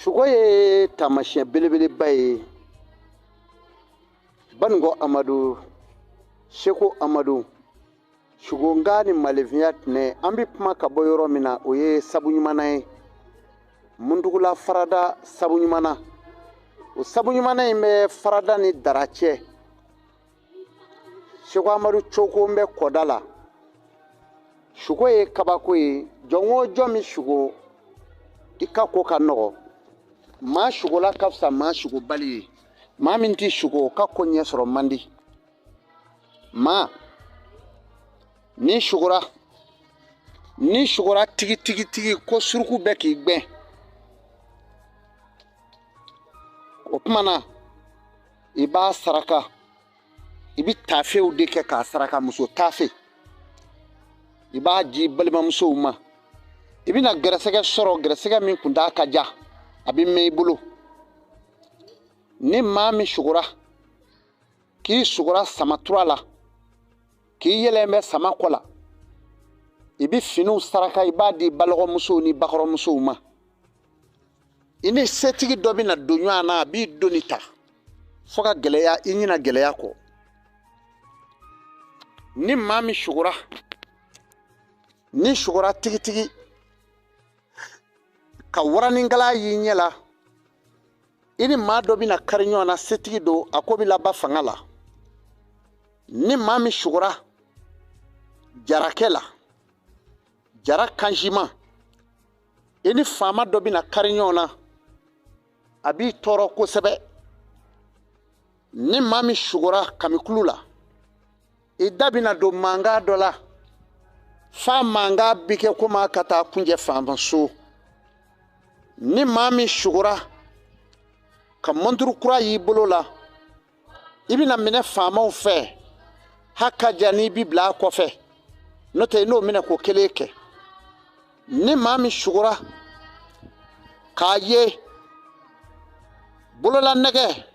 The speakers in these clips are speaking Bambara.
Sugo ye taamasiyɛn belebeleba ye. Banikɔ Amadu, Seko Amadu, Sugonga ni malefinya tɛnɛ. An bɛ kuma ka bɔ yɔrɔ min na, o ye sabu ɲumanna ye. Mundugula farada sabu ɲumanna. O sabu ɲumanna in bɛ farada ni dara cɛ. Seko Amadu coko bɛ kɔda la. Sugo ye kabako ye. Jɔn o jɔn min sugo, i ka ko ka nɔgɔ. Maa sugola ka fisa maa sugobali ye. Maa min tɛ sugo, o ka ko ɲɛ sɔrɔ man di. Maa ni sugora, ni sugora tigi tigi tigi ko suruku bɛ k'i gbɛn, o tuma na i b'a saraka. I bɛ taafew de kɛ k'a saraka, muso taafe. I b'a di balimamusow ma. I bɛna gɛrɛsɛgɛ sɔrɔ, gɛrɛsɛgɛ min kun t'a ka ja, a bɛ mɛn i bolo. Ni maa min sugora, k'i sugora samatura la, k'i yɛlɛn bɛ sama kɔ la, i bɛ finiw saraka, i b'a di balɔgɔmusow ni bakɔrɔmusow ma. I ni setigi dɔ bɛna don ɲɔgɔn na, a b'i doni ta fo ka gɛlɛya, i ɲina gɛlɛya kɔ. Ni maa min sugora, ni sugora tigitigi ka waranikala y'i ɲɛ la, i ni maa dɔ bɛna kari ɲɔgɔn na, setigi don, a ko bɛ laban fanga la. Ni maa min sugora jarakɛ la, jara kanjima, i ni faama dɔ bɛna kari ɲɔgɔn na, a b'i tɔɔrɔ kosɛbɛ. Ni maa min sugora kamikulu la, i da bɛna don mankan dɔ la, f'a mankan bi kɛ komi a ka taa kunjɛ faama so. Ni maa min sugora ka mɔnturu kura y'i bolo la, i bɛna minɛ faamaw fɛ, ha ka ja n'i bi bila a kɔfɛ, n'o tɛ i n'o minɛ ko kelen kɛ. Ni maa min sugora k'a ye bololanɛgɛ,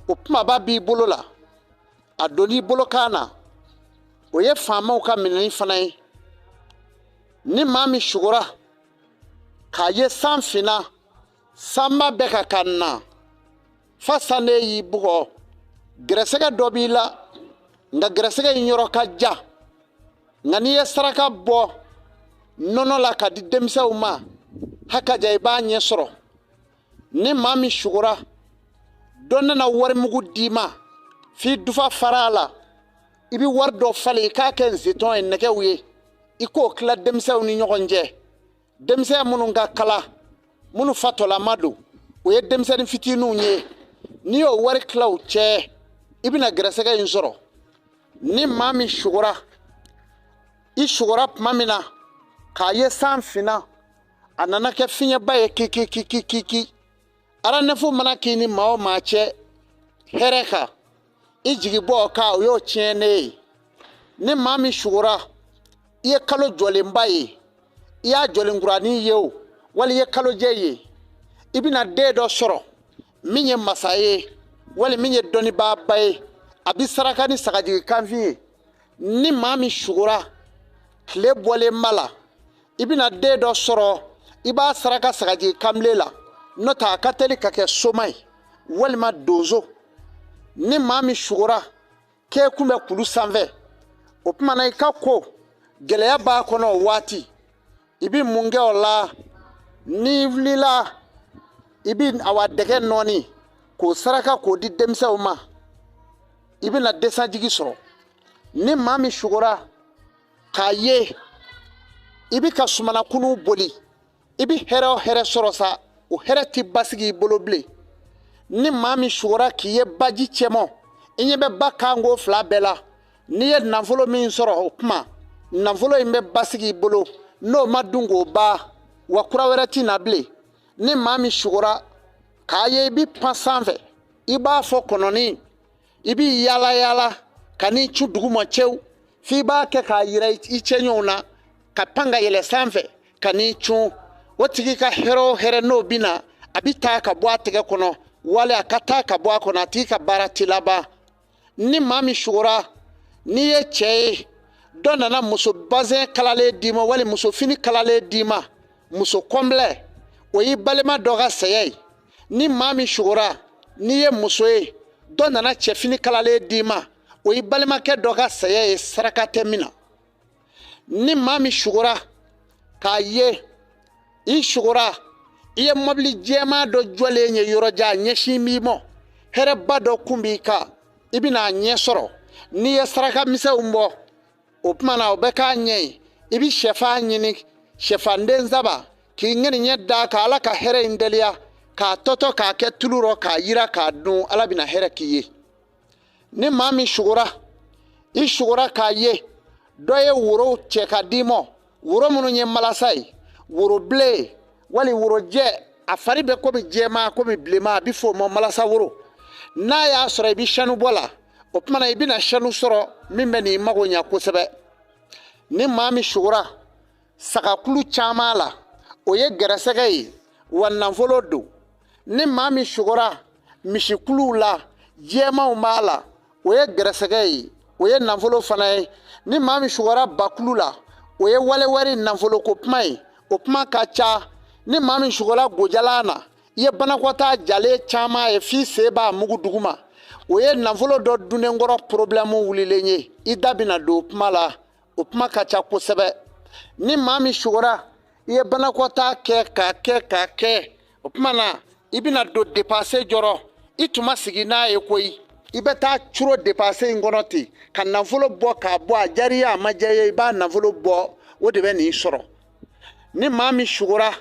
o kumaba b'i bolo la, a donn'i bolo kan na, o ye faamaw ka minɛni fana ye. Ni maa min sugora k'a ye san finna, sanba bɛ ka ka na, fa sanden y'i bugɔ, gɛrɛsɛgɛ dɔ b'i la, nka gɛrɛsɛgɛ in yɔrɔ ka jan. Nka n'i ye saraka bɔ nɔnɔ la ka di denmisɛnw ma, ha ka ja, i b'a ɲɛ sɔrɔ. Ni maa min sugora, dɔ nana warimugu d'i ma f'i dufa fara a la, i bɛ wari dɔ falen, i k'a kɛ nzetɔn ye, nɛgɛw ye, i k'o tila denmisɛnw ni ɲɔgɔn cɛ. Denmisɛn minnu ka kala, minnu fatɔlama don, o ye denmisɛnnin fitininw ye. N'i y'o wari tila u cɛ, i bɛna gɛrɛsɛgɛ in sɔrɔ. Ni maa min sugora, i sugora tuma min na k'a ye san finna, a nana kɛ fiɲɛba ye kikikikikiki, aranɛfu mana k'i ni maa o maa cɛ hɛrɛ kan, i jigi bɔ o kan, o y'o tiɲɛnen ye. Ni maa min sugora, i ye kalo jɔlenba ye, i y'a jɔlenkuranin ye o, wali i ye kalojɛ ye, i bɛna den dɔ sɔrɔ min ye masa ye, wali min ye dɔnnibaaba ye, a bɛ saraka ni sagajigi kanfin ye. Ni maa min sugora tile bɔlenba la, i bɛna den dɔ sɔrɔ, i b'a saraka sagajigi kanbilen la, n'o tɛ a ka teli ka kɛ soma ye walima donso. Ni maa min sugora k'e kun bɛ kulu sanfɛ, o tuma na i ka ko gɛlɛya b'a kɔnɔ o waati, i bɛ mun kɛ o la? N'i wulila, i bɛ awa dɛgɛ nɔɔni k'o saraka k'o di denmisɛnw ma, i bɛna dɛsɛjigi sɔrɔ. Ni maa min sugora k'a ye i bɛ ka sumanakunu boli, i bɛ hɛrɛ o hɛrɛ sɔrɔ sa, o hɛrɛ tɛ basigi i bolo bilen. Ni maa min sugora k'i ye baji cɛmɔ, i ɲɛ bɛ ba kanko fila bɛɛ la, n'i ye nafolo min sɔrɔ, o tuma nafolo in bɛ basigi i bolo, n'o ma dun k'o ban, wa kura wɛrɛ tɛ na bilen. Ni maa min sugora k'a ye i bɛ pan sanfɛ, i b'a fɔ kɔnɔni, i b'i yaala yaala ka n'i cu duguma cɛw, f'i b'a kɛ k'a yira i cɛɲɔgɔnw na, ka pan ka yɛlɛ sanfɛ ka n'i cun, o tigi ka hɛrɛ o hɛrɛ n'o bɛ na, a bɛ taa ka bɔ a tɛgɛ kɔnɔ, wali a ka taa ka bɔ a kɔnɔ, a tigi ka baara tɛ laban. Ni maa min sugora, n'i ye cɛ ye, dɔ nana muso bazɛn kalalen d'i ma, wali muso fini kalalen d'i ma, muso kɔnbilɛ, o y'i balima dɔ ka saya ye. Ni maa min sugora, n'i ye muso ye, dɔ nana cɛfini kalalen d'i ma, o y'i balimakɛ dɔ ka saya ye, saraka tɛ min na. Ni maa min sugora k'a ye i sugora i ye mɔbili jɛman dɔ jɔlen ye yɔrɔ jan, ɲɛsin b'i ma, hɛrɛba dɔ kun b'i kan, i bɛna a ɲɛ sɔrɔ. N'i ye saraka misɛnw bɔ, o tuma na o bɛ k'a ɲɛ ye. I bɛ sɛfan ɲini, sɛfanden 3, k'i ŋɛniɲɛ da ka Ala ka hɛrɛ in teliya, k'a tɔtɔ k'a kɛ tulu rɔ, k'a yira k'a dun, Ala bɛna hɛrɛ k'i ye. Ni maa min sugora, i sugora k'a ye dɔ ye woro cɛ ka d'i ma, woro minnu ye malasa ye, woro bilen ye wali woro jɛ, a fari bɛ komi jɛman komi bilenman, a bɛ f'o ma malasa woro. N'a y'a sɔrɔ i bɛ sanu bɔ la, o tuma na i bɛna sanu sɔrɔ min bɛ n'i mago ɲɛ kosɛbɛ. Ni maa min sugora sagakulu caman la, o ye gɛrɛsɛgɛ ye wa nafolo don. Ni maa min sugora misikuluw la, jɛmanw b'a la, o ye gɛrɛsɛgɛ ye, o ye nafolo fana ye. Ni maa min sugora bakulu la, o ye walewari nafoloko kuma ye, o kuma ka ca. Ni maa min sugora gojalan na, i ye banakɔtaa jalen caman ye f'i sen b'a mugu duguma, o ye nafolo dɔ dunnenkɔrɔ porobilɛmu wulilen ye, i da bɛna don o kuma la, o kuma ka ca kosɛbɛ. Ni maa min sugora i ye banakɔtaa kɛ k'a kɛ k'a kɛ, o tuma na i bɛna don depanse jɔrɔ, i tun ma sigi n'a ye koyi, i bɛ taa curo depanse in kɔnɔ ten ka nafolo bɔ k'a bɔ, a diyara i ye a ma diya i ye, i b'a nafolo bɔ, o de bɛ nin sɔrɔ. Ni maa min sugora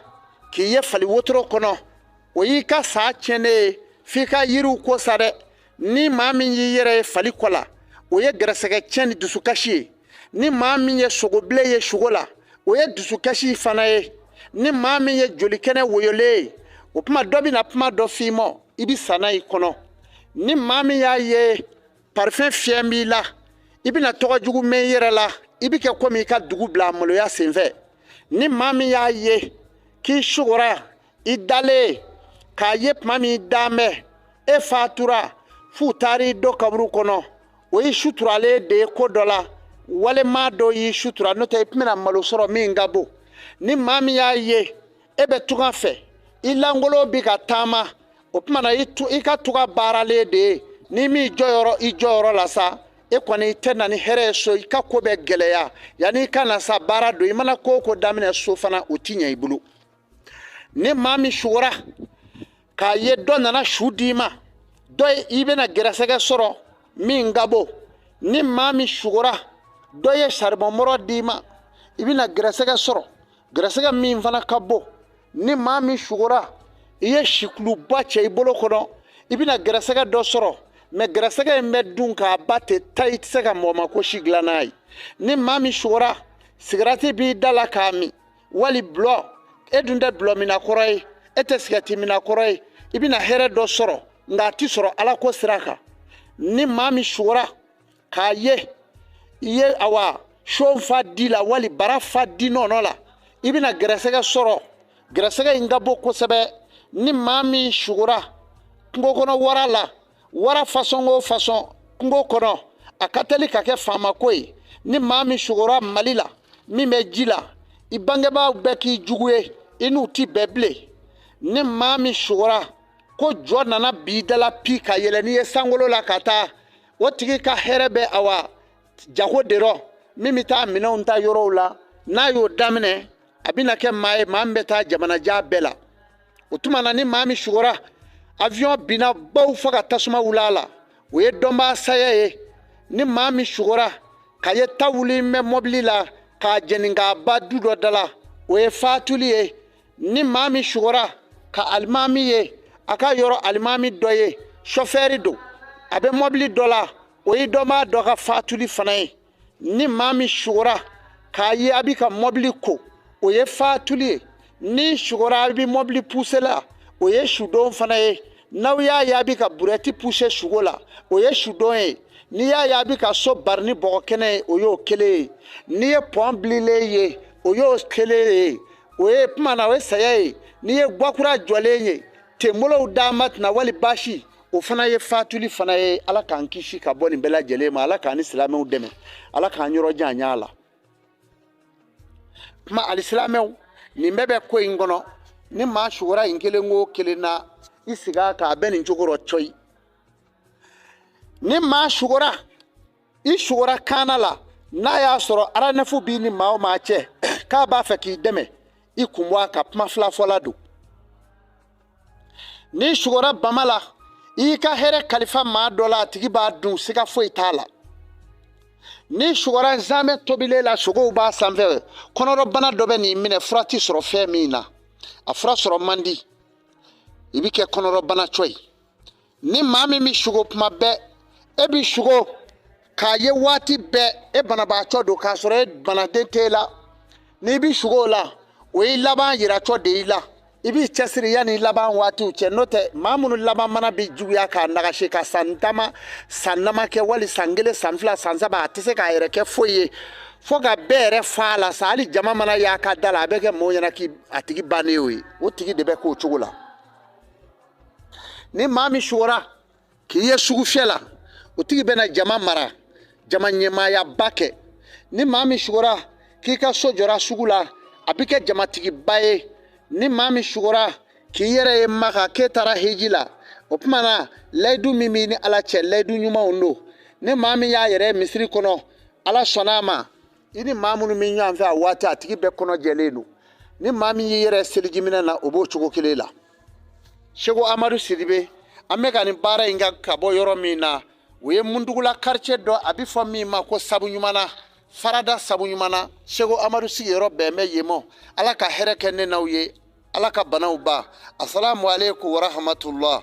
k'i ye fali wotoro kɔnɔ, o y'i ka saa tiɲɛnen ye, f'i ka yiriw ko sa dɛ. Ni maa min y'i yɛrɛ ye fali kɔ la, o ye gɛrɛsɛgɛ tiɲɛ ni dusukasi ye. Ni maa min ye sogobilen ye sugo la, o ye dusukasi fana ye. Ni maa min ye jolikɛnɛ woyolen ye, o tuma dɔ bɛna kuma dɔ f'i ma, i bɛ sa n'a i kɔnɔ. Ni maa min y'a ye parifɛn fiyɛ b'i la, i bɛna tɔgɔ jugu mɛn i yɛrɛ la, i bɛ kɛ komi i ka dugu bila a maloya senfɛ. Ni maa min y'a ye k'i sugora i dalen k'a ye tuma min i dan bɛ, e fatura f'u taara i don kaburu kɔnɔ, o y'i suturalen de ye ko dɔ la, walima dɔ y'i sutura, n'o tɛ i tun bɛna malo sɔrɔ min ka bon. Ni maa min y'a ye e bɛ tunga fɛ, i lankolon bɛ ka taama, o tuma na i ka tunga baaralen de ye. N'i m'i jɔyɔrɔ i jɔyɔrɔ la sa, e kɔni i tɛ na ni hɛrɛ ye so, i ka ko bɛ gɛlɛya. Yanni i ka na sa baara don, i mana ko o ko daminɛ so fana, o ti ɲɛ i bolo. Ni maa min sugora k'a ye dɔ nana su d'i ma, dɔ i bɛna gɛrɛsɛgɛ sɔrɔ min ka bon. Ni maa min sugora dɔ ye saribɔn d'i ma, i bɛna gɛrɛsɛgɛ sɔrɔ, gɛrɛsɛgɛ min fana ka bon. Ni maa min sugora i ye sikuluba cɛ i bolo kɔnɔ, i bɛna gɛrɛsɛgɛ dɔ sɔrɔ, mɛ gɛrɛsɛgɛ in bɛ dun k'a ba ten ta, i tɛ se ka mɔgɔ ma ko si dilan n'a ye. Ni maa min sugora sigirati b'i da la k'a min, wali bulɔ, e dun tɛ bulɔ minna kɔrɔ ye, e tɛ sigati minna kɔrɔ ye, i bɛna hɛrɛ dɔ sɔrɔ, nka a ti sɔrɔ Ala ko sira kan. Ni maa min sugora k'a ye i ye awa son fa di la wali bara fa di nɔnɔ la, i bɛna gɛrɛsɛgɛ sɔrɔ, gɛrɛsɛgɛ in ka bon kosɛbɛ. Ni maa min sugora kungo kɔnɔ wara la, wara fasɔn o fasɔn kungo kɔnɔ, a ka teli ka kɛ faamako ye. Ni maa min sugora Mali la min bɛ ji la, i bangebaaw bɛɛ k'i jugu ye, i n'u ti bɛn bilen. Ni maa min sugora ko jɔ nana b'i da la pi ka yɛlɛ n'i ye sankolo la ka taa, o tigi ka hɛrɛ bɛ awa jago de rɔ, min bɛ taa minɛnw ta yɔrɔw la, n'a y'o daminɛ, a bɛna kɛ maa ye, maa min bɛ taa jamanajan bɛɛ la. O tuma na ni maa min sugora avion binna baw fo ka tasuma wuli a la, o ye dɔnbaa saya ye. Ni maa min sugora ka ye ta wuli bɛ mɔbili la k'a jɛni k'a ba du dɔ da la, o ye fatuli ye. Ni maa min sugora ka alimami ye, a ka yɔrɔ alimami dɔ ye, sɔfɛri don, a bɛ mɔbili dɔ la, o ye dɔnbaa dɔ ka fatuli fana ye. Ni maa min sugora k'a ye a bɛ ka mɔbili ko, o ye fatuli ye. Ni sugora a bɛ mɔbili puse la, o ye sudon fana ye. N'aw y'a ye a bɛ ka burɛti puse sugo la, o ye sudon ye. N'i y'a ye a bɛ ka so bari ni bɔgɔ kɛnɛ ye, o y'o kelen ye. N'i ye pɔn bililen ye, o y'o kelen ye. O ye kuma na, o ye saya ye. N'i ye guwakura jɔlen ye, tenbolow d'a ma tɛna wali baasi, o fana ye fatuli fana ye. Ala k'an kisi ka bɔ nin bɛɛ lajɛlen ma. Ala k'an ni silamɛw dɛmɛ, Ala k'an yɔrɔ jan ɲa la. Kuma alisilamɛw, nin bɛɛ bɛ ko in kɔnɔ. Ni maa sugora in kelen o kelen na, i sigi a kan, a bɛ nin cogo rɔ cɔyi. Ni maa sugora, i sugora kaana la, n'a y'a sɔrɔ aranɛfu b'i ni maa o maa cɛ k'a b'a fɛ k'i dɛmɛ, i kun bɔ a kan, kuma fila fɔla don. N'i sugora bama la, i y'i ka hɛrɛ kalifa maa dɔ la, a tigi b'a dun, siga foyi t'a la. N'i sugora nzamɛ tobilen la, sogow b'a sanfɛ, kɔnɔrɔbana dɔ bɛ n'i minɛ, fura ti sɔrɔ fɛn min na, a fura sɔrɔ man di, i bɛ kɛ kɔnɔrɔbana cɔ ye. Ni maa min bɛ sugo kuma bɛɛ, e bɛ sugo k'a ye waati bɛɛ e banabaatɔ don k'a sɔrɔ e banaden t'e la, n'i bɛ sugo o la, o y'i laban yiratɔ de y'i la. I b'i cɛsiri yanni i laban waatiw cɛ, n'o tɛ maa minnu laban mana bɛ juguya k'a nagasi ka san dama san dama kɛ, wali san kelen, san fila, san saba, a tɛ se k'a yɛrɛ kɛ foyi ye fo ka bɛɛ yɛrɛ fa la sa. Hali jama mana y'a ka da la, a bɛ kɛ mɔgɔw ɲɛna k'i a tigi bannen y'o ye. O tigi de bɛ k'o cogo la. Ni maa min sugora k'i ye sugufiyɛ la, o tigi bɛna jama mara, jama ɲɛmaayaba kɛ. Ni maa min sugora k'i ka so jɔra sugu la, a bɛ kɛ jamatigiba ye. Ni maa min sugora k'i yɛrɛ ye Maka k'e taara hiji la, o tuma na layidu min b'i ni Ala cɛ, layidu ɲumanw don. Ni maa min y'a yɛrɛ ye misiri kɔnɔ, Ala sɔnna a ma, i ni maa minnu bɛ ɲɔgɔn fɛ a waati, a tigi bɛɛ kɔnɔ jɛlen don. Ni maa min y'i yɛrɛ selijiminɛ na, o b'o cogo kelen la. Seko Amadu Sidibe, an bɛ ka nin baara in kɛ ka bɔ yɔrɔ min na, o ye Mundugula quartier dɔ, a bɛ fɔ min ma ko Sabu Ɲumanna, Farada Sabu Ɲumanna. Seko Amadu sigiyɔrɔ bɛn bɛ yen ma. Ala ka hɛrɛ kɛ ne n'aw ye, Ala ka banaw ban. Asalamu aleykum wa rahmatullah.